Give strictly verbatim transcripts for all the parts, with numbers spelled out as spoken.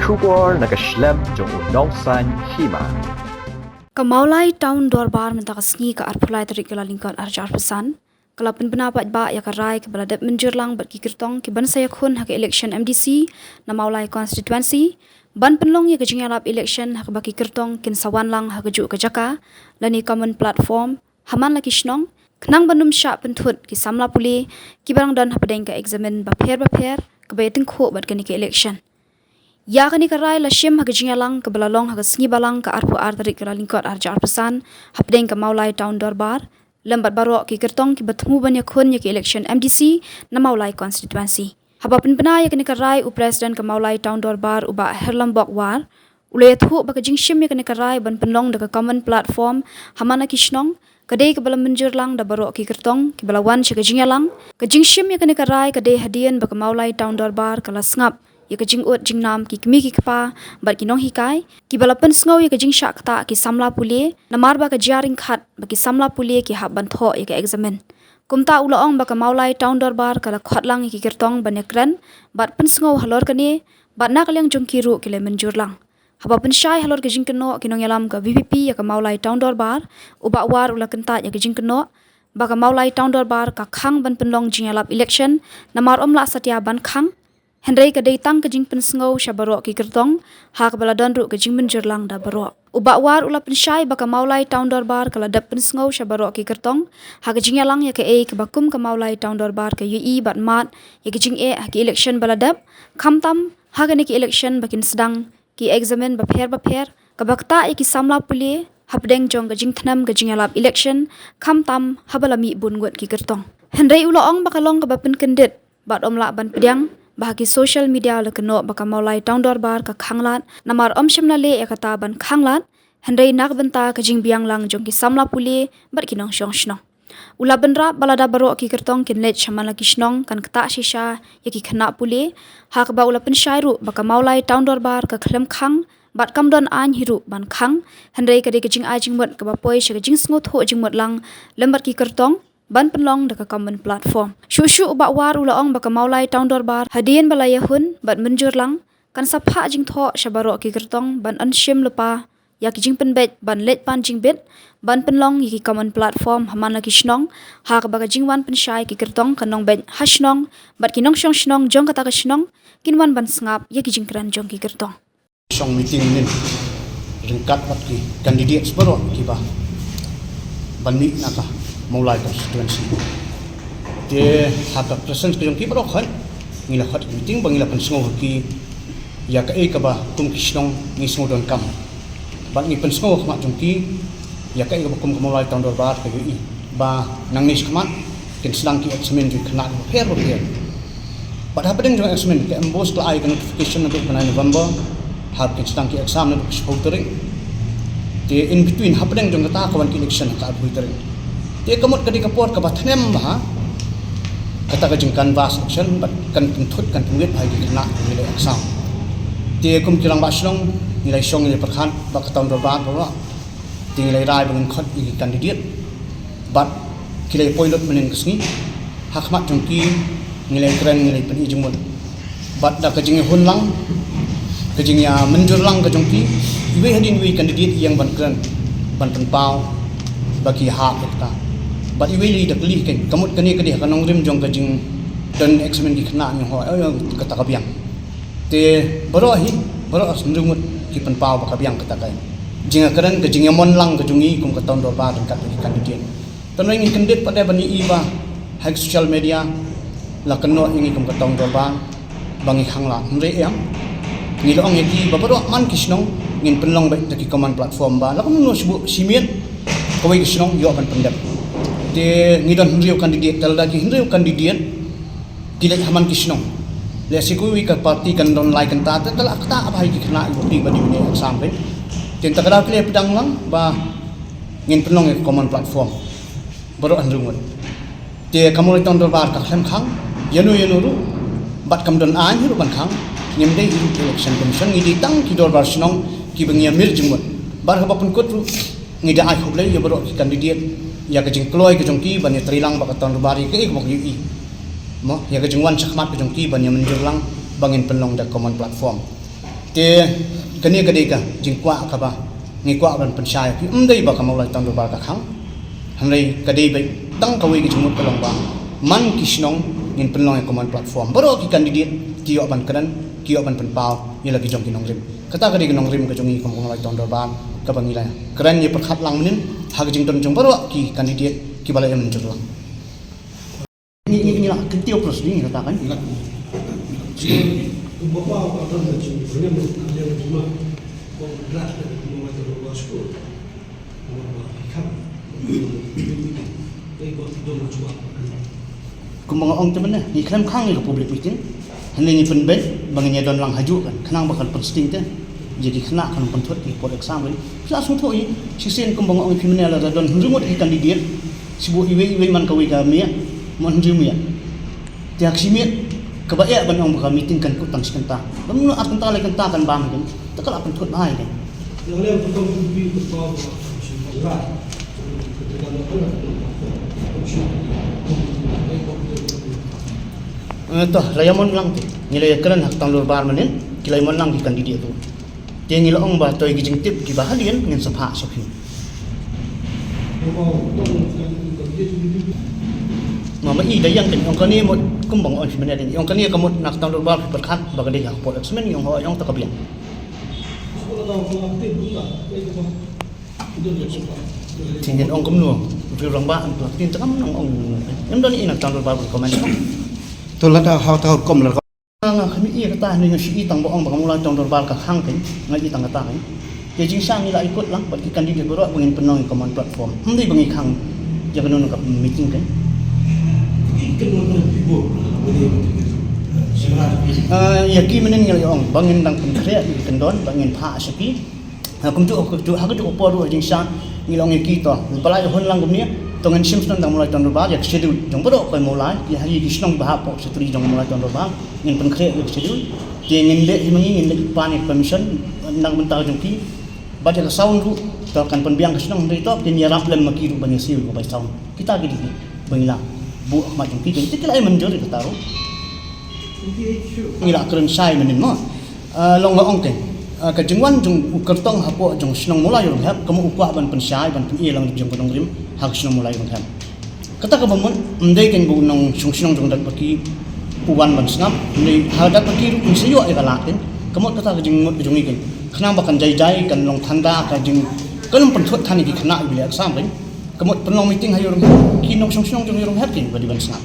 Khubor na ka shlem jong u Nongsaiñ Hima. Ka Mawlai Town Dorbar mynta ka sngi ka arphew lai tarik Kyllalyngkot arhajar arphew san ka la pynbna paidbah ïa ka rai kaba la dep mynjur lang bad ki kyrtong kiban sa ïakhun ha ka election M D C na Mawlai constituency, ban pynlong ïa ka jingïalap election ha kaba ki kyrtong kin sa wan lang ha kajuh ka jaka lane common platform ha man la ki shnong, khnang ban ym shah pynthut ki samla pule kiba dang don hapdeng ka eksamin bapher bapher kaba ïatyngkhuh bad kane ka election. Ïa kane ka rai la shim ha ka jingïalang kaba la long ha ka sngi Balang ka arphew ar tarik Kyllalyngkot arhajar arphew san hapdeng ka Mawlai Town Dorbar lem bad baroh ki kyrtong kiba thmu ban ïakhun ïa ka election M D C na Mawlai constituency. Haba pynbna ïa kane ka rai, u President ka Mawlai Town Dorbar, u Bah Herlambok War, u la ïathuh ba ka jingshim ïa kane ka rai ban pynlong da ka common platform ha man la ki shnong ka dei kaba la mynjur lang da baroh ki kyrtong kiba la wan sha ka jingïalang. Ka jingshim ïa kane ka rai ka dei hadien ba ka Mawlai Town Dorbar ka la sngap ïa ka jingud jingnam ki kmie ki kpa bad ki nonghikai kiba la pynsngew ïa ka jingshah ktah ki samla pule namar ba ka jia ryngkhat ba ki samla pule ki hap ban thoh ïa ka eksamin. Kumta u la ong ba ka Mawlai Town Dorbar ka la khot lang ïa ki kyrtong ban ïakren bad pynsngew halor kane, bad na ka liang jong ki ruh ki la mynjur lang. Haba pynshai halor ka jingkynnoh ki nongïalam ka V P P ïa ka Mawlai Town Dorbar, u Bah War u la kyntait ïa ka jingkynnoh ba ka Mawlai Town Dorbar ka khang ban pynlong jingïalap election namar ym lah satia ban khang, hynrei ka dei tang ka jingpynsngew sha baroh ki kyrtong ha kaba la don ruh ka jingmynjur lang da baroh. U Bah War u la pynshai ba ka Mawlai Town Dorbar ka la dep pynsngew sha baroh ki kyrtong ha ka jingïalang ïa kaei kaba kum ka Mawlai Town Dorbar ka ïohi bad mad ïa ka jingeh ha ki election ba la dep, khamtam ha kane ka election ba kin sdang ki eksamin bapher bapher kaba ktah ïa ki samla pule hapdeng jong ka jingthnem ka jingïalap election, khamtam haba la mih bun ngut ki kyrtong. Hynrei u la ong ba ka long kaba pynkyndit bad ym lah ban pdiang ba ha ki social media la kynnoh ba ka Mawlai Town Dorbar ka khanglad namar ym shym la leh ïa kata ban khanglad, hynrei na ka bynta ka jingbiang lang jong ki samla pule bad ki nongshong shnong. U la bynrap ba lada baroh ki kyrtong kin leit sha man la ki shnong kan ktah shisha ïa ki khynnah pule, ha kaba u la pynshai ruh ba ka Mawlai Town Dorbar ka khlem khang bad kam don aiñ hi ruh ban khang, hynrei ka dei ka jingai jingmut kaba poi sha ka jingsngewthuh jingmut lang lem bad ki kyrtong ban pynlong da ka common platform. Shuh shuh u Bah War u la ong ba ka Mawlai Town Dorbar hadien ba la ïahun bad mynjur lang kan sa phah jingthoh sha baroh ki kyrtong ban ym shim lypa ïa ki jingpynbeit ban leit pan jingbit ban pynlong ïa ki common platform ha man la ki shnong, ha kaba ka jingwan pynshai ki kyrtong kan long beit ha shnong bad ki nongshong shnong jong kata ka shnong kin wan ban sngap ïa ki jingkren jong ki kyrtong. Shong meeting mynnin ryngkat bad ki candidates baroh kiba ban mih na ka Mawlai constituency. Te ha ka presence ka jong ki baroh khot ngi la khot meeting ba ngi la pynsngew ha ki ïa kaei kaba kum ki shnong ngi sngew donkam. Bad ngi pynsngew ha khmat jong ki ïa kaei kaba kum ka Mawlai Town Dorbar ka ïohi ba nangne shakhmat kin sdang ki eksamin jong ki khynnah bapher bapher. Bad hapdeng jong eksamin ka MBOSE ka la ai ka notification naduh ka nine November, hap kin sdang ki exam naduh ka shiphew tarik. Te in between hapdeng jong kata ka wan ki election ha ka arphew tarik. Te ka mut ka dei ka por kaba thnem bha kata ka jingcanvass election bad kan pynthut kan pynwit bha ïa ki khynnah kiba leh exam. Te kum ki rangbah shnong ngi la ïashong ngi la ïapyrkhat bad ka Town Dorbar baroh. Te ngi la rai ba ngin khot ïa ki candidate bad ki la ïapoi lut mynnin ka sngi. Ha khmat jong ki ngi la ïakren ngi la ïapyni jingmut. Bad da ka jingïahun lang, ka jingïamynjur lang ka jong ki, iwei hadien iwei candidate i ïeng ban kren ban pynpaw ba ki hap ïa kata. Bad iwei lei da kylli kein, ka mut kane ka dei ha ka nongrim jong ka jingdon exam ki khynnah, ngi ong, eh, kata ka biang. Te baroh hi, baroh hynriew ngut ki pynpaw ba ka biang kata ka jingïakren, ka jingïamon lang ka jong ngi kum ka Town Dorbar ryngkat bad ki candidate. Te ngi kyndit pat de ban ïohi ba ha ki social media la kynnoh ïa ngi kum ka Town Dorbar ba ngi khanglad, hynrei em. Ngi la ong ïa ki ba baroh man ki shnong ngin pynlong beit da ki common platform ba la kumno shu buh shi miet kawei ka shnong ïoh ban pyndep. Te ngi don hynriew candidate, te lada ki hynriew candidate ki leit ha man ki shnong, lehse kawei ka party kan don lai kynta, te ka la ktah bha ïa ki khynnah, ïa ki ba dei ban ïa exam peit. Te kata ka daw ki la pdiang lang ba ngin pynlong ïa ka common platform baroh hynriew ngut. Te ka Mawlai Town Dorbar ka khlem khang ïano ïano ruh bad kam don aiñ hi ruh ban khang. Ngim dei hi ruh ka Election Commission, ngi dei tang ki dorbar shnong kiba ngi ïamir jingmut. Bad haba pynkut ruh ngi da ai khublei ïa baroh ki candidate ïa ka jingkloi ka jong ki ban ïatreilang bad ka Town Dorbar ïa kaei kaba ki ïohi. Mo, ïa ka jingwan shakhmat ka jong ki ban ïamynjur lang ba ngin pynlong da common platform. Te kane ka dei ka jingkwah kaba ngi kwah ban pynshai ïa phi, ym dei ba ka Mawlai Town Dorbar ka khang. Hynrei ka dei ba tang kawei ka jingmut ka long ba man ki shnong ngin pynlong ïa ka common platform. Baroh ki candidate ki ïoh ban kren, ki ïoh ban pynpaw ïa la ki jong ki nongrim. Kata ka dei ka nongrim ka jong ngi kum ka Mawlai Town Dorbar kaba ngi la kren ïa pyrkhat lang mynnin ha ka jingdon jong baroh ki candidate kiba la ïa mynjur lang. Ngi, ngi, ngi la kyntiew plus ngi kata kan. Kumba nga ong te mynne, ngi khlem khang ïa ka public meeting. Hynrei ngi pynbeit ba ngin ïa don lang hajuh kan, khnang ba kan pynsting te ïa ki khynnah kan pynthut ki por exam kan. Phi la sngewthuh ïa shisien kumba nga ong ïa phi mynne, lada don hynriew ngut ki candidate, shibun iwei iwei man kawei ka miet, man hynriew miet. Te ha ka shi miet kaba eh ban ong ba ka meeting kan kut tang shi kynta. Lymno ar kynta lai kynta kan bam kan. Te ka la pynthut bha ïa kan. Eh, to, la ïa mon lang te. Ngi la ïa kren ha ka Town Dorbar mynnin, ki la ïa mon lang ki candidate ruh. Te ngi la ong ba to ïa ki jingtip kiba hadien ngin sa phah sha phi. Ma, ma i da ïa kane ong kane mut kumba nga ong shi mynne, ong kane ka mut na ka Town Dorbar phi pyrkhat ba ka dei ha ka por exam, ong ha ong ta ka biang. Te ngin ong kumno, u Rangbah Anpla Ktien te kam nang ong, em don i na ka Town Dorbar ban comment. To lada ha ta kom la. Nga, nga khmih ïa kata, hynrei nga shu i tang ba ong ba ka Mawlai Town Dorbar ka khang kan, nga i tang kata kan. Te jingshisha ngi la i kut lang bad ki candidate baroh ba ngin pynlong ïa ka common platform. Ym dei ba ngi khang ïa kano kano ka meeting kan. Ah, ïa ki mynnin ngi la ong ba ngin dang pynkhreh ïa ki kyndon ba ngin phah sha ki. Ha, kumjuh, kumjuh, ha kajuh ka por ruh jingshisha ngi la ong ïa ki to. Ba la ïa hun lang kumne, to ngin shim sngewthuh da ka Mawlai Town Dorbar ïa ka schedule jong baroh kawei Mawlai, ïa ha ki shnong ba hapoh secretary jong ka Mawlai Town Dorbar, ngin pynkhreh ïa ka schedule. Te ngin leh hi ma ngi, ngin leh pan ïa ka permission na ka bynta jong ki. Bad ïa ka sound ruh to kan pynbiang ka shnong, hynrei to kin ïarap lem ma ki ruh ban ïa siew ïa ka bai sound. Kita ki dei ba ngi la buh ha khmat jong ki, te ki la ïa mynjur ïa kata ruh. Ngi la kren shai mynnin mo. Ah, long nga ong te, ah, ka jingwan jong u kyrtong hapoh jong shnong Mawlai Ïawrynghep, ka mut u kwah ban pynshai, ban pyni lang jong ka nongrim ha ka shnong Mawlai Ïawrynghep. Kata kaba mut, ym dei kein ba u nongshong shnong jong Datbaki u wan ban sngap, hynrei ha Datbaki ruh un sa ïoh ïa ka lad kein. Ka mut kata ka jingmut ka jong ngi kein. Khnang ba kan jai jai, kan long than da ka jing, kan long pynthut than ïa ki khynnah iba leh exam kein. Ka mut pynlong meeting ha Ïawrynghep, ki nongshong shnong jong Ïawrynghep kein ba dei ban sngap.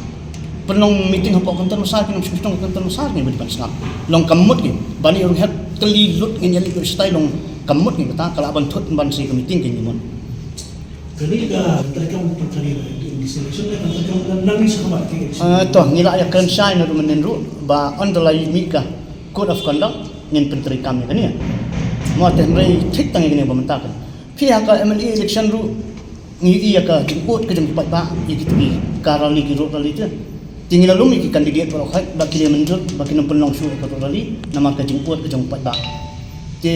Pynlong meeting hapoh Kynton Massar, ki nongshong shnong Kynton Massar kein ba dei ban sngap. Long ka mut kein, ban Ïawrynghep tylli lut ngin ïa leit shatai, long ka mut kein kata, ka lah ban thut ban sa ïa ka meeting kein ka mut. Kane ka treikam, kane ka selection ka treikam nangne shakhmat ka election. Ah, to, ngi la ïa kren shai naduh mynnin ruh ba ynda la mih ka code of conduct ngin pyntreikam ïa kane. Mo, te hynrei thik tang ïa kane ba mynta ka. Phi ha ka M L A election ruh ngi ïohi ïa ka jingud ka jong ki paidbah ïa ki, ki ka rally, ki road rally te. Te ngi la lum ïa ki candidate baroh khoit ba ki la mynjur ba kin ym pynlong shuh ïa ka road rally namar ka jingud ka jong ki paidbah. Te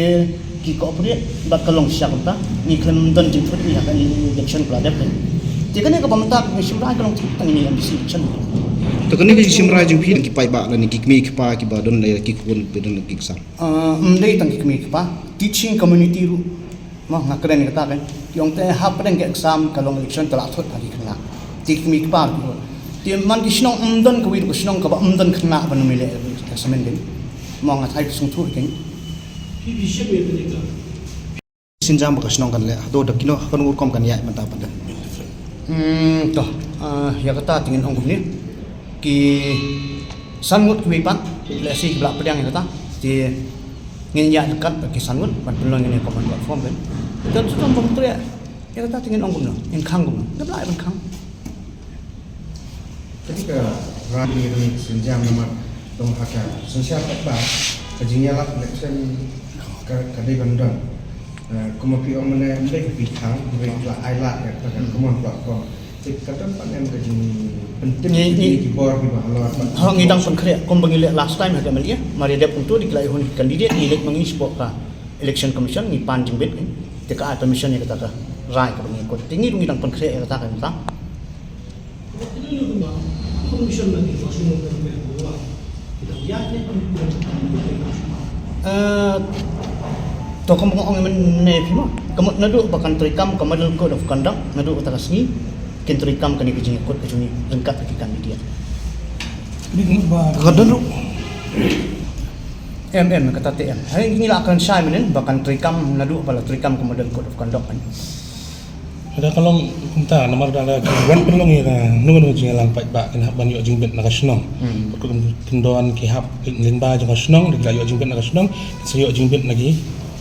ki cooperate bad ka long shisha kumta, ngi khlem don jingthut ïa ka election ka la dep te. Te kane kaba mynta ka ngi shim rai ka long tang ïa kane M D C election. Te kane ka jingshim rai jong phi, ki paidbah lane ki kmie ki kpa kiba don la ki khun, ba don la ki ksan. Ah, ym dei tang ki kmie ki kpa, teaching community ruh. Mo, nga kren ïa kata kan. Ki ong te hapdeng ka exam ka long election te la thut ha ki khynnah. Te ki kmie ki kpa ruh. Te man ki shnong ym don kawei ruh ka shnong kaba ym don khynnah ban ym leh exam kan. Mo, nga thait sngewthuh kan. Synjam ba ka shnong kan leh haduh da kino, ha kano rukom kan ïaid mynta pat. Hmm, to, ah, ïa kata te ngin ong kumne. Ki san ngut kiwei pat, lehse kiba la pdiang ïa kata. Te ngin ïaid ryngkat bad ki san ngut ban pynlong ïa kane ka common platform kan. Te to, to, to, to, ïa kata te ngin ong kumno, ngin khang kumno. Ngim lah ban khang. Kane ka rai ngi ruh synjam namar long ha ka synshar paidbah, ka jingïalap election ka, ka dei ban don. Eh, kumba phi ong mynne, ym dei phi khang, hynrei la ai lad ïa ka common platform. Te ka don pat ne em ka jingpyntip ïa ki bor kiba halor pat. Ho, ngi dang pynkhreh kumba ngi leh last time ha ka M L A, mar ïa dep kumto dei ki la ïa hun candidate, ngi leit ma ngi shapoh ka Election Commission, ngi pan jingbit, te ka ai permission ïa kata ka rai kaba ngi kut. Te ngi ruh ngi dang pynkhreh ïa kata ka mynta. Eh, to kumba nga ong mynne phi mo. Ka mut naduh ba kan treikam ka model code of conduct, naduh kata ka sngi kin treikam kane ka jingïakut ka jong ngi ryngkat bad ki candidate. Ka don ruh. Em, em, kata te em. Hai ngi la kren shai mynne ba kan treikam naduh ba la treikam ka model code of conduct kan. Lada ka long kumta, namar lada ki wan pynlong ïa kano kano ka jingïalang paidbah, kin hap ban ïoh jingbit na ka shnong. Hmm. Bad kum kyndon ki hap lyngba jong ka shnong, da ki la ïoh jingbit na ka shnong, kin sa ïoh jingbit na ki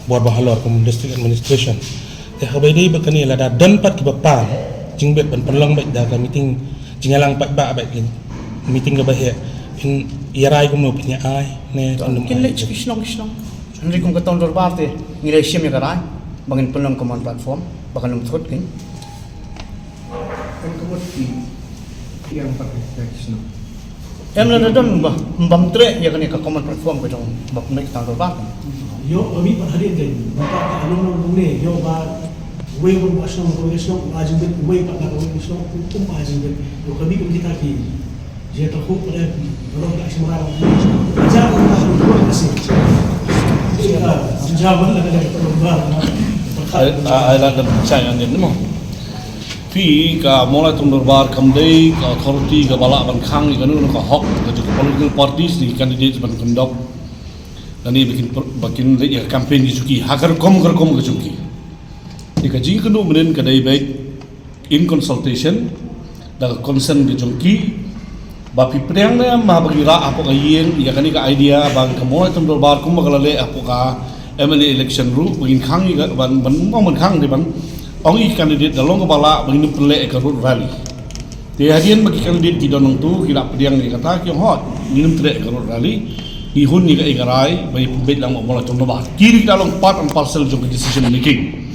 bor ba halor kum district administration. Te haba ïadei bad kane, lada don pat kiba pan jingbit ban pynlong beit da ka meeting jingïalang paidbah beit, ki meeting kaba heh, phin ïa rai kumno, phin ïa ai ne phin ym ai? Kin leit sha ki shnong ki shnong. Hynrei kum ka Town Dorbar te ngi la shim ïa ka rai ba ngin pynlong common platform ba kan ym thut kein. Kan ka mut ki, ki ïalang paidbah ki shnong. Em, lada don ba ym bam treh ïa kane ka common platform ka jong ba pynlong Town Dorbar. Ïoh ba mih pat hadien kein, ba ka long long ne, ïoh ba wei ba shnong, ba wei shnong ba jingbit, wei pat ba wei shnong kum ba jingbit. Ïoh ka mih kum kita ki Ai, ai, la dam chai an din mo. Phi ka Mawlai Town Dorbar kam dei ka authority kaba lah ban khang ïa kano kano ka hok ka jong ka political parties ne ki candidates ban conduct lane ba kin, ba kin leit ïa ka campaign ka jong ki ha ka rukom ka rukom ka jong ki. Te ka jingkynduh mynnin ka dei beit in consultation da ka consent ka jong ki, ba phi pdiang ne em ba ki rah hapoh ka ïing ïa kane ka idea ba ka Mawlai Town Dorbar kumba ka la leh hapoh ka M L A election ruh, ba ngin khang ïa ka, ban, ban ong ban khang, dei ban ong ïa ki candidate da long kaba lah ba ngin pynleh ïa ka road rally. Te hadien ba ki candidate ki don nangtu, ki la pdiang ïa kata, ki ong hooid, ngin ym treh ïa ka road rally, ngi hun ïa ka, ïa ka rai ba ïa pynbeit lang Mawlai Town Dorbar. Ki dei ki la long part and parcel jong ka decision making.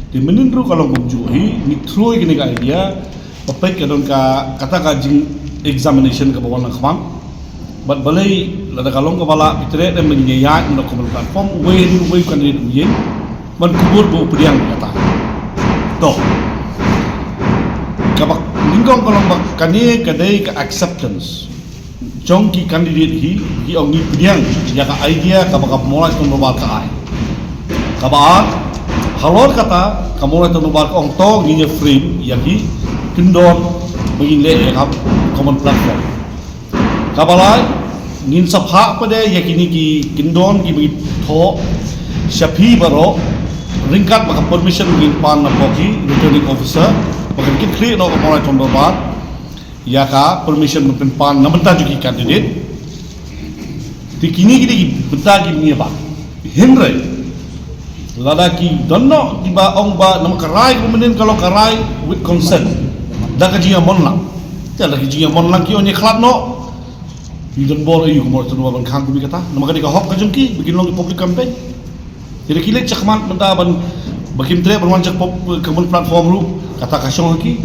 Te mynnin ruh ka long kumjuh hi, ngi through ïa kane ka idea, ba peit ka don ka, kata ka jing examination kaba wan lang khmat. Bad balei lada ka long kaba lah, phi treh ne em ba ngin ïaid na common platform, uwei ne uwei u candidate u ïeng ban kubur ba u pdiang kata. To. Kaba nyngkong ka long ba kane ka dei ka acceptance jong ki candidate hi, ki ong ngi pdiang ïa ka idea kaba ka Mawlai Town Dorbar ka ai. Kaba ar, halor kata ka Mawlai Town Dorbar ka ong to ngin ïa frame ïa ki kyndon ba ngin leh ïa ka common platform. Kaba lai, ngin sa phah pat de ïa kine ki kyndon kiba ngi thoh sha phi baroh, ryngkat bad ka permission ba ngin pan na pok ki returning officer, ba kan kit khlieh noh ka Mawlai Town Dorbar ïa ka permission ban pynpan na bynta jong ki candidate. Te kine ki dei ki bynta kiba ngi ïa ban. Hynrei lada ki don noh kiba ong ba namar ka rai kaba mynnin ka long ka rai with consent, da ka jingïamon lang. Te da ka jingïamon lang ki ong ïa khlad noh. Ki don bor aïu ka Mawlai Town Dorbar ban khang kum ïa kata? Namar ka dei ka hok ka jong ki ba kin long ki public campaign. Te da ki leit shakhmat mynta ban, ba kim treh ban wan sha ka pop-, ka mon platform ruh, kata ka shong ha ki.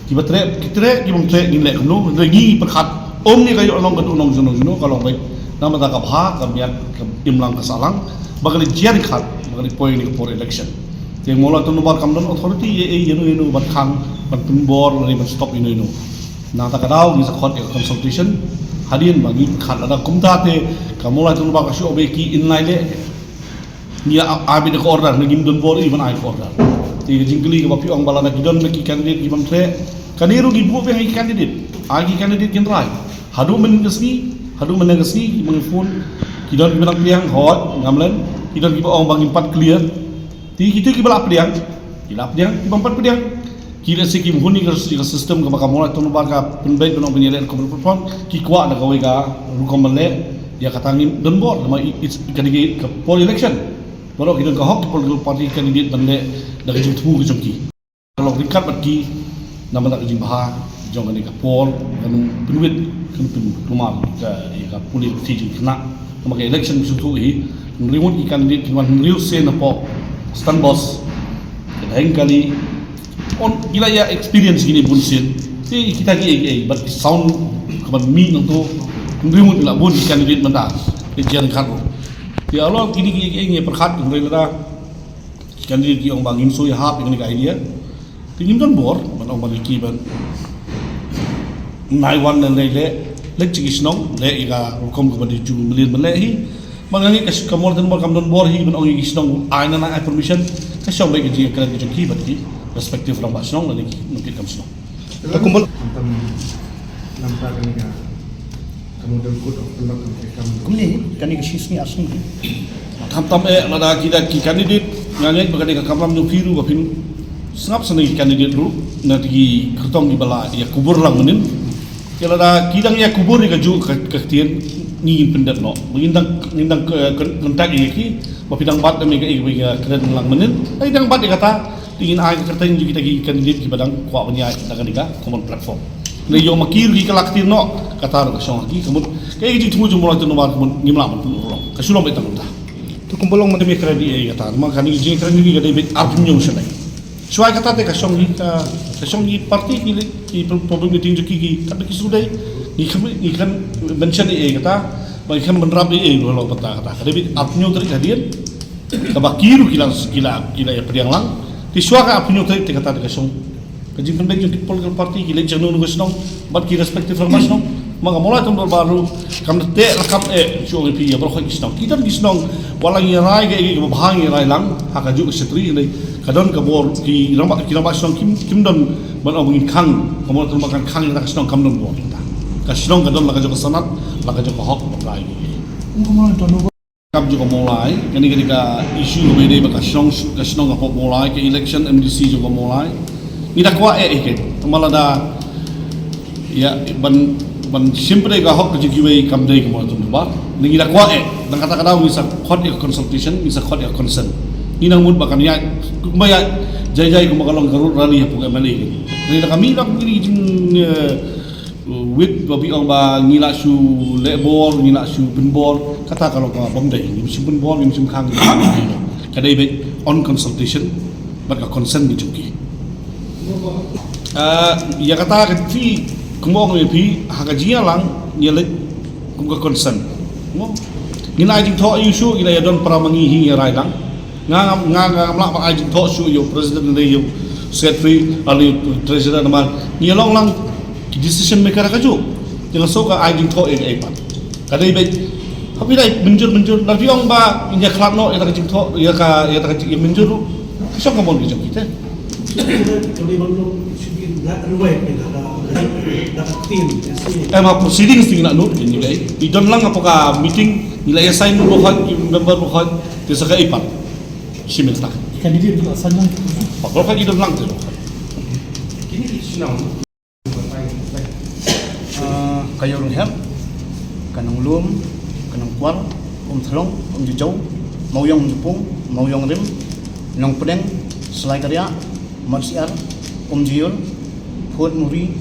Kiba treh ki treh, ki bym treh ngin leh kumno. Hynrei ngi pyrkhat ym ne ka ïoh long ka dei nong jong nong jong nong, ka long beit namar ka bha ka miat, ka imlang ka sahlang ba ka leit jia ryngkat, ba ka leit poi ne ka por election. Te Mawlai Town Dorbar kam don authority ïa, ïa, ïano ïano ban khang, ban pynbor lane ban stop ïano ïano. Nangta ka daw ngi sa khot ïa ka consultation. Hadien ba ngi pyrkhat lada kumta te ka Mawlai Town Dorbar ka shu ong ba ki in lai leh. Ngi ai beit da ka order, ne ngim don bor ei ban ai ka order. Te ka jingkylli kaba phi ong ba lada ki don ki candidate ki bym treh, kane ruh ngi buh biang ïa ki candidate. Ai ki candidate kin rai. Haduh mynne ka sngi, haduh mynne ka sngi kiba ngi phone, ki don kiba nang pdiang, hooid, ngam len, ki don kiba ong ba ngim pat clear. Te kito kiba la pdiang, ki la pdiang, ki bym pat pdiang. Ki lehse kim hun ïa ka, ïa ka system kaba ka Mawlai Town Dorbar ka pynbeit ban ong ban ïaleh na ka common platform, ki kwah da kawei ka rukom ban leh, ïa kata ngim don bor, namar i, i, ka dei ka por election. Baroh ki don ka hok ki political party candidate ban leh da ka jingthmu ka jong ki. Ka long ryngkat bad ki, namar ka jingbha jong kane ka por, kan pynwit, kan pynkulmar ka, ïa ka pule ka jingkhynnah. Namar ka election ka shu tuh hi, hynriew ngut ki candidate ki wan hynriew sien hapoh Stand Boss, ka Dhengkali, on, ki la ïa experience kine bun sien. Te kita ki ei ei, bad ki sound kaba mih nangto, hynriew ngut la bun ki candidate mynta. Te jan khat ruh. Te halor kine ki ei ei ngi pyrkhat hynrei lada ki candidate ki ong ba ngim shu ïahap ïa kane ka idea. Te ngim don bor ban ong ba ki ban nai wan lane leh, leh sha ki shnong, leh ïa ka rukom kaba dei jong u mlien ban leh hi. Nga ngi ka sh-, ka Mawlai Town Dorbar kam don bor hi ban ong ïa ki shnong ai na na ai permission. Ka shong beit ka jingkren ka jong ki bad ki respective rangbah shnong lane ki nongkitkam shnong. Ka kumbul. Khamtam namar kane ka, ka model code of conduct ka kam. Kumne kane ka shisngi asngi. Khamtam eh lada ki da ki candidate nga ngeit ba ka dei ka kamram jong phi ruh ba phin sngap sngewsih ki candidate ruh na ki kyrtong kiba la ïa kubur lang mynnin. Ki lada ki dang ïa kubur ïa kajuh ka, ka ktien, ngi ngin pyndep noh. Ngin dang, ngin dang, eh, kon-, contact ïa ki ba phi dang bat da me ka, ïa ka kren lang mynnin. Ai dang bat ïa kata, te ngin ai ka kyrteng jong kita ki candidate kiba dang kwah ban ïaid da kane ka common platform. Hynrei ïoh ma ki ruh ki la ktien noh, kata ruh ka shong ha ki, ka mut ka ïa ka jingthmu jong u Mawlai Town Dorbar, ka mut ngim lah ban pynurlong. Ka shu long beit tang kumta. To kumba long mynta me kren ïa kata, ma kane ka jingkren ïa ka dei beit arphew hynñiew snem. Shuwa kata te ka shong hi, ka, ka shong hi party ki leh, ki pro-, problem meeting jong ki, ki, kata ki shu dei, ngi khlem, ngi khlem mention ei ei kata, ba ngi khlem bynrap ei ei ba long kata, kata. Ka dei beit arphew hynñiew tarik hadien, kaba ki ruh ki la, ki la, ki la ïa pdiang lang. Te shuwa ka arphew hynñiew tarik te kata te ka shong. Ka jingpynbeit jong ki political party, ki leit shano shano ka shnong, bad ki respective rangbah shnong. Ma ka Mawlai Town Dorbar ruh kam da teh rakam eh shu ong ïa phi ïa baroh ki shnong. Ki don ki shnong, wat la ngi rai ka, ka ba bha ngi rai lang ha kajuh ka shatri, hynrei ka don ka bor, ki rangbah, ki rangbah shnong kim, kim don ban ong ngin khang, ka Mawlai Town Dorbar kan khang ïa ka shnong, kam don bor. Ka shnong ka don la kajuh ka sanad, la kajuh ka hok ban rai. Kam jong ka Mawlai, kane ka dei ka issue kaba dei ba ka shnong, ka shnong ka pop Mawlai, ka election M D C jong ka Mawlai. Ngi da kwah eh, eh, kei. Tang ba lada, ïa, ban, ban shim pdeng ka hok ka jong kiwei kam dei ka Mawlai Town Dorbar. Ngi da kwah eh, tang kata ka daw ngi sa khot ïa ka consultation, ngi sa khot ïa ka consent. Ngi nang mut ba kan ïa, kumba ïa, jai jai kumba ka long ka road rally hapoh M L A. Ngi da kami da kami jing, eh, wit ba phi ong ba ngi la shu leh bor, ngi la shu pynbor, kata ka long kaba ym dei, ngim shym pynbor, ngim shym khang, ngim shym khang. Ka dei beit on consultation bad ka consent ka jong ki. Ah, ïa kata ka dei kumba ong ïa phi, ha ka jingïalang ngi leit kum ka consent. Mo? Ngin ai jingthoh ïa u shuh, ngin ïa don para ma ngi hi ïa rai lang. Nga, nga, nga, ngam lah ban ai jingthoh shuh ïa u president ne ïa u secretary, lane ïa u treasurer namar ngi long lang ki decision maker ha kajuh. Ngi la shu ka ai jingthoh ïa kaei pat. Ka dei beit. Haba dei mynjur, mynjur. Lada phi ong ba ngi ïa khlad noh ïa ka jingthoh, ïa ka, ïa ka jing, ïa mynjur ruh. Shong ka mon ka jong kita. Em ha proceedings te ngi la nud, ngi la, i don lang hapoh ka meeting, ngi la ïa sign baroh, ki member baroh, te sa kaei pat. Shim ïa kata. Candidate ruh la sign lang. Baroh ki don lang te. Ah, ka Ïew Rynghep, ka Nonglum, ka Nongkwar, Umthlong, Umjajaw, Mawiong Umjapung, Mawiong Rim, Nongpdeng, Salai Kariah, Marsiar, Umjaiur, Phot Muri,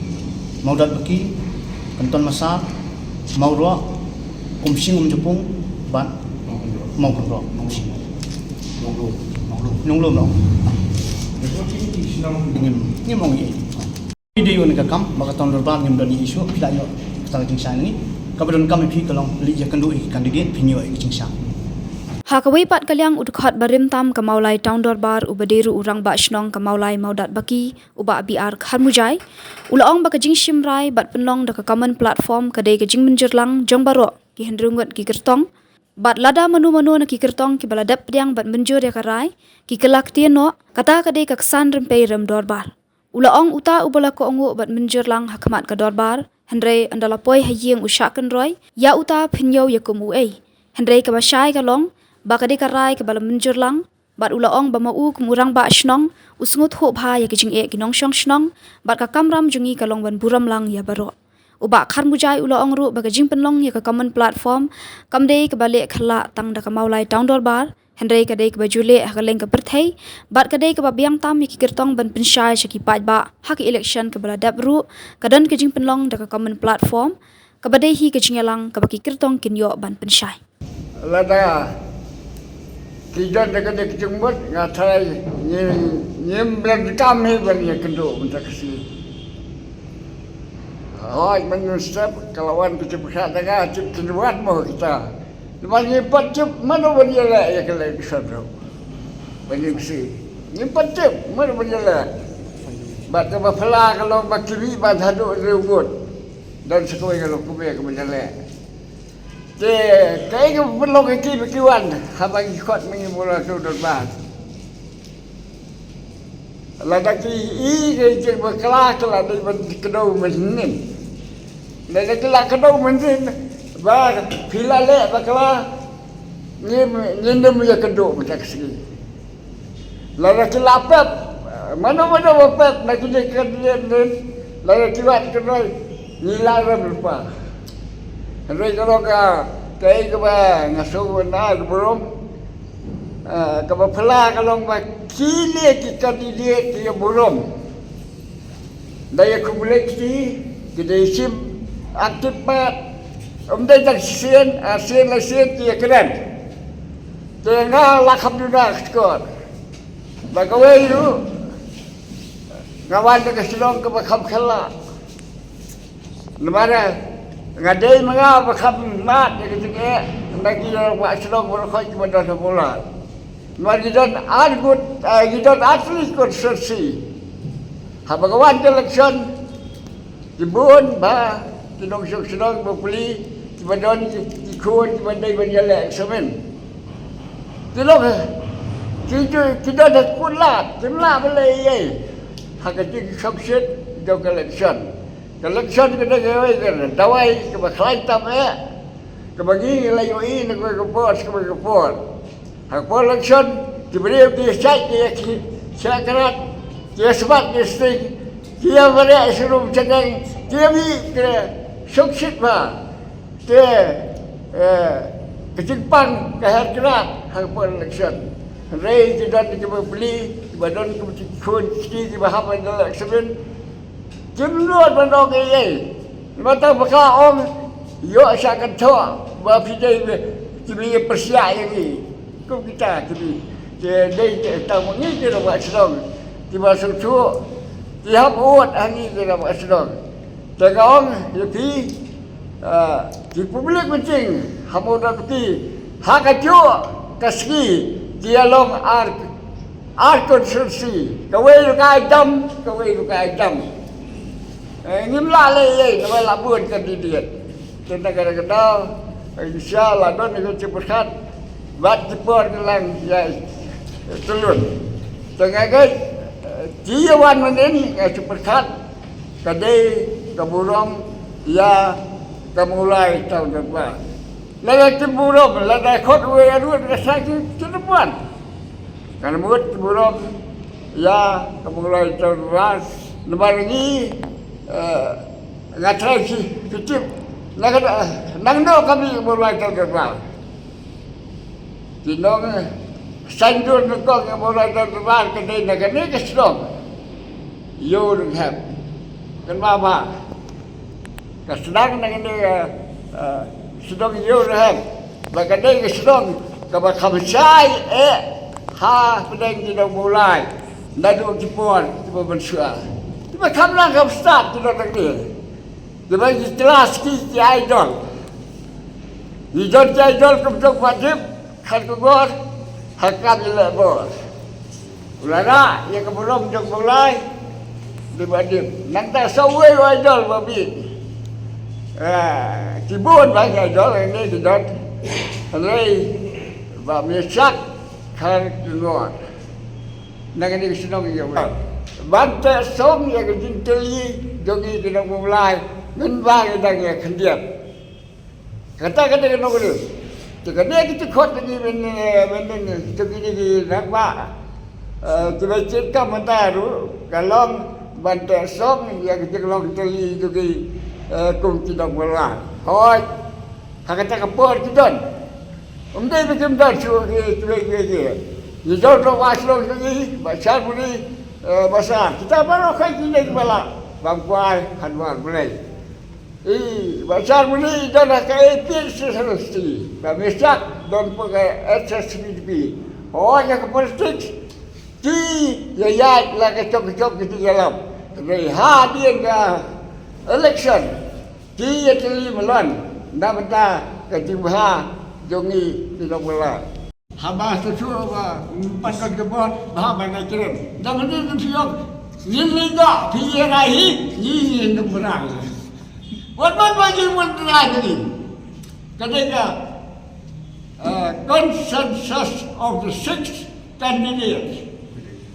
Mawdatbaki, Kynton Massar, Mawroh, Umsing Umjapung, bad Mawkynroh, Umsing. Nonglum, Nonglum. Nonglum, Nonglum. Ngim, ngim ong ei ei. Phi dei u na ka kam ba ka Town Dorbar ngim don ei ei shuh, phi la ïoh kata ka jingshai na ngi. Kaba donkam ïa phi ka long leit ïakynduh ïa ki candidate, phin ïoh ïa ka jingshai. Ha kawei pat ka liang u dkhot barim tam ka Mawlai Town Dorbar uba dei ruh u Rangbah Shnong ka Mawlai Mawdatbaki, u Bah B R Kharmujai, u la ong ba ka jingshim rai bad pynlong da ka common platform ka dei ka jingmynjur lang jong baroh ki hynriew ngut ki kyrtong. Bad lada mano mano na ki kyrtong kiba la dep pdiang bad mynjur ïa ka rai, ki kylla ktien noh, kata ka dei ka ksan rympei rem dorbar. U la ong uta uba la kohnguh bad mynjur lang ha khmat ka dorbar, hynrei ynda la poi ha ïing u shah kynroi, ïa uta phin ïoh ïa kum uei. Hynrei kaba shai ka long ba ka dei ka rai kaba la mynjur lang, bad u la ong ba ma u kum u Rangbah Shnong u sngewthuh bha ïa ka jingeh ki nongshong shnong, bad ka kamram jong ngi ka long ban burom lang ïa baroh. U Bah Kharmujai u la ong ruh ba ka jingpynlong ïa ka common platform kam dei kaba leh khlak tang da ka Mawlai Town Dorbar, hynrei ka dei kaba ju leh ha kylleng ka pyrthei, bad ka dei kaba biang tam ïa ki kyrtong ban pynshai sha ki paidbah ha ka election kaba la dep ruh, ka don ka jingpynlong da ka common platform, kaba dei hi ka jingïalang kaba ki kyrtong kin ïoh ban pynshai. Lada ki don da kane ka jingmut, nga tharai ngim, ngim donkam hi ban ïakynduh mynta ka sngi. Hooid, mynstep ka la wan ka jingpyrkhat da nga, tip kin wad mo kita. Namar ngim pat tip mano ban ïaleh ïa ka election ruh. Ba ngim sngewthuh. Ngim pat tip mano ban ïaleh. Bad kaba phylla ka long ba ki mih ban haduh hynriew ngut. Don sa kawei ka long kumne ka ban ïaleh. Te kaei ka pynlong ïa ki ba ki wan haba ngi khot ma ngi bura tu dor ba. Lada ki i ka jing bakla ka la dei ban kdew mynnin. Lada ki la kdew mynnin ba phi la leh bakla, ngim ngim ïa kdew mynta ka sngi. Lada ki la pep, mano mano ba pep na kine ki candidate, lada ki wad kynroi, ngi la rem lypa. Hynrei ka long ka, kaei kaba nga sngewbha na ka burom, eh, kaba phylla ka long ba kine ki candidate ki ïa burom. Da ïa khublei kti, ki dei shim active part, ym dei tang shisien, ar sien lai sien ki ïa kren. Te nga la kham duna ka skor. Ba kawei ruh, nga wan da ka shnong kaba kham khella. Namar nga dei ma nga ba kham mad ïa ka jingeh na ki rangbah shnong baroh kiba don ha Mawlai. Namar ngi don ar ngut, eh, ngi don ar tylli ki constituency. Haba ka wan ka election, ki bun ba ki nongshong shnong bapli kiba don ki, ki khun kiba dei ban ïaleh examen. Ki long, ki, ki, ki don ha kut lad, kim lah ban leh ei ei ha ka jingshongshit jong ka election. Ka election ka dei kawei ka dawai kaba khlaiñ tam eh, kaba ngi la ïohi na kawei ka por sha kawei ka por. Ha ka por election ki briew ki ïa shait ki ïa ki shait krat, ki ïa smat ki ïa sting, ki ïa mareh sha rum sha neng, ki ïa mih ki shongshit bha. Te, eh, ka jingpang ka her krat ha ka por election. Hynrei ki don kiba bli, kiba don kiba ti khun ki, kiba hap ban election. Kim nud ban ong ei ei. Namar tang ba ka ong ïoh sha ka thoh ba phi dei ba ki ba ïa pyrshah ïa ngi. Kum kita ki ba ki dei ki tang ba ngi ki rangbah shnong kiba sngewthuh, ki hap vote ha ngi ki rangbah shnong. Te nga ong ïa phi, ah, ki public meeting ha Mawdon ki ha kajuh ka sngi ki ïa long ar Ar constituency, kawei ruh ka ai dam, kawei ruh ka ai dam. Eh, ngim lah leh ei ei, namar la bun candidate. Te na kata ka daw, eh, insha Allah don ïa ka jingpyrkhat bad ki por ki la ïai tylli. Te nga ngeit, eh, ki ïa wan mynnin, eh, jingpyrkhat ka dei ka burom ïa ka Mawlai Town Council. Lada ki burom, lada khot uwei ruh ka sa ki, ki dei ban. Nga mut burom ïa ka Mawlai Town Council namar ngi, eh, nga trai ki, ki tip. Na ka, nangno ka mih ka Mawlai Town Council. Ki nong, eh, saiñdur nyngkong ka Mawlai Town Council ka dei na kane ka shnong Ïewrynghep. Kan ba ba. Ka sdang na kane, eh, eh, sdang ïew rhem. Ba ka dei ka sdang kaba kham shai eh ha pdeng ki nong Mawlai. Naduh ki por kiba mynshuwa. Kiba kham nang kham stad ki nongtang ne. Kiba ki klas ki ki idol. Ki don ki idol kum jong Bah Dip. Khat ka bor, ha ka kam ïaleh bor. U la rah ïa ka burom jong u Blai, dei Bah Dip. Nangta sa uwei u idol ba bit. Ah, ki bun bha ki idol, hangne ki don. Hynrei Bah Myrshak Kharkongor. Na kane ka shnong ïa u. Ban teh song ïa ka jingtylli jong ngi ki nong Mawlai. Mynba ngi dang ïa khyndiat. Kata kata ka nongrim. Te kane ka jingkhot kane men, eh, men, men, eh, to kine ki rangbah. Eh, kiba jied kam mynta ruh ka long ban teh song ïa ka jinglong tylli to ki, eh, kum ki nong Mawlai. Hooid. Ha kata ka por ki don. Ym dei ba kim don shuh ki, ki, ki, ki. Ngi don ruh ba shlong ki, ba shar buri, eh, ba shar. Kita baroh kai ki dei ba lah. Bam kwai, han war Blei. I, Bah Sharmini i don ha ka A P H Socialist, Bah Myrshak don ha ka H S P D P. Hooid ha ka politics, ki ïa ïaid la ka jong ka jong ki ïalam. Hynrei hadien ka election, ki ïatylli malan na bynta ka jingbha jong ngi ki nongbylla. Haba shuh shuh ba, mm, pat ka jubor, ba haba na kren. Da mynta tu shu ong, ngin leit da, phi ïa rai hi, ngi ngin dum brang. Wat man ba ngi wan rai ka ni. Ka dei ka, uh, consensus of the six candidates.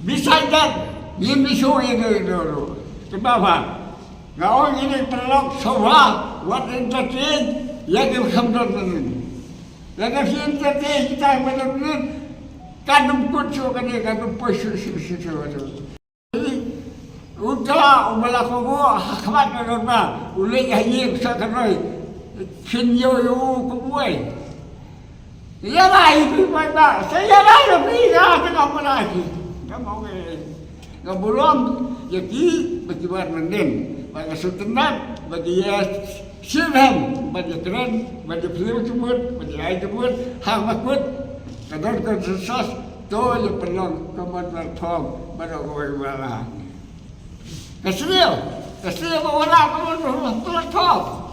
Beside that, ngim issue ïa ka, ka, ka, ka ba ba. Nga ong ïa ki paralok shuwa, wat entertain ïa ki kham don mynnin. Lada ki entertain kita ba don mynnin, kan ym kut shuh kane, kan ym poi shuh shuh shuh shuh. Uta u ba la kobo ha khmat ka dorbar, u leit ha ïing sha ka roi. Phin ïoh ïoh u kumwei. Ïa la hi phi paidbah, sa ïa la ïa phi, ïa ka ka pala hi. Ka mong eh. Nga burom ïa ki ba ki wan mynnin, ba nga sngewtynnat ba ki ïa shim hem, ba ki kren, ba ki plie jingmut, ba ki ai jingmut ha makut. Ka don consensus, to ïa pynlong common platform ba da kawei ba la. Ka sniew, ka sniew ba wala common platform.